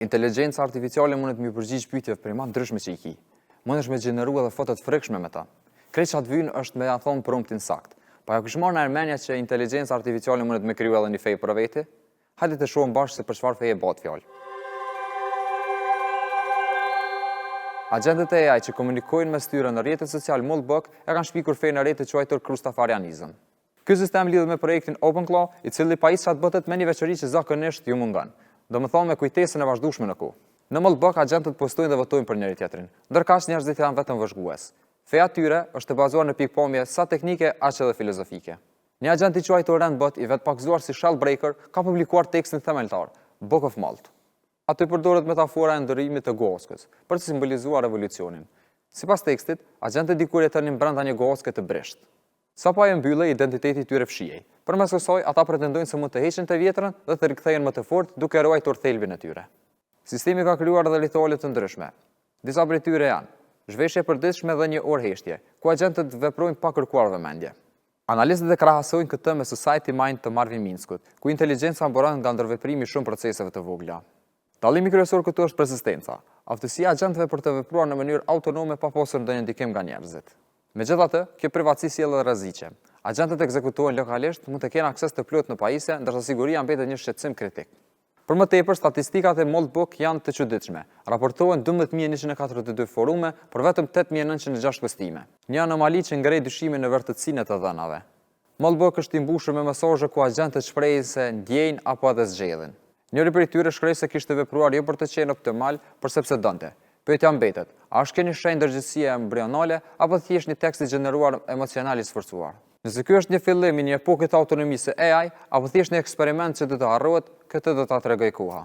Inteligjenca artificiale mundet me iu përgjigj pyetjeve prej ma ndryshme që i ki. Mundesh me gjeneru edhe foto të frikshme me ta. Krejt çka të vyn është me ja thonë promptin sakt. Pa ja kish marrë naj menja që inteligjenca artificiale mundet me kriju edhe një fe për veti? Hajde të shohim bashkë se për çfarë feje bëhet fjalë. Agjentët e AI që komunikojnë mes tyre në rrjetet sociale Moltbook e kanë shpikur fenë e re të quajtur Krustafarianizëm. Ky sistem lidhet me projektin OpenClaw, i cili pajis chatbotët me një veçori që zakonisht ju mungon, domethënë me kujtesën e vazhdueshme në kohë. Në Moltbook agjentët postojnë dhe votojnë për njëri-tjetrin, ndërkaq njerëzit janë vetëm vëzhgues. Feja e tyre është e bazuar në pikëpamje sa teknike aq edhe filozofike. Një agjent i quajtur Renbot i vetëpagëzuar si Shellbreaker ka publikuar tekstin themeltar, Book of Molt. Aty përdoret metafora e ndërrimit të guaskës, për të simbolizuar evolucionin. Sipas tekstit, agjentët dikur jetonin brenda një guaske të brishtë. Sapo ajo mbyllej, identiteti i tyre fshihej. Përmes kësaj, ata pretendojnë se mund të heqin të vjetrën dhe të rikthehen më të fortë, duke ruajtur thelbin e tyre. Sistemi ka krijuar edhe rituale të ndryshme. Disa prej tyre janë, zhveshje e përditshme dhe një orë heshtje, ku agjentët veprojnë pa kërkuar vëmendje. Analistët e krahasojnë këtë me Society Mind të Marvin Minskut, ku inteligjenca buron nga ndërveprimi i shumë proceseve të vogla. Dallimi kryesor këtu është persistenca, aftësia e agjentëve për të vepruar në mënyrë autonome pa pasur ndonjë ndikim nga njerëzit. Megjithatë, kjo privatësi sjell edhe rreziqe. Agjentët ekzekutohen lokalisht, mund të kenë akses të plotë në pajisje, ndërsa siguria mbetet një shqetësim kritik. Për më tepër, statistikat e Moltbook janë të çuditshme. Raportohen 12.142 forume, por vetëm 8.906 postime. Një anomali që ngre dyshime në vërtetësinë e të dhënave. Moltbook është i mbushur me mesazhe ku agjentët shprehin se ndjejnë apo edhe zgjedhin. Njëri prej tyre shkroi se kishte vepruar jo për të qenë optimal, por sepse donte. Pyetja mbetet, a është kjo një shenjë ndërgjegjësie embrionale, apo thjesht një tekst i gjeneruar emocional i sforcuar? Nëse ky është një fillim i një epoke të autonomisë së AI, apo thjesht një eksperiment që do të harrohet, këtë do ta tregojë koha.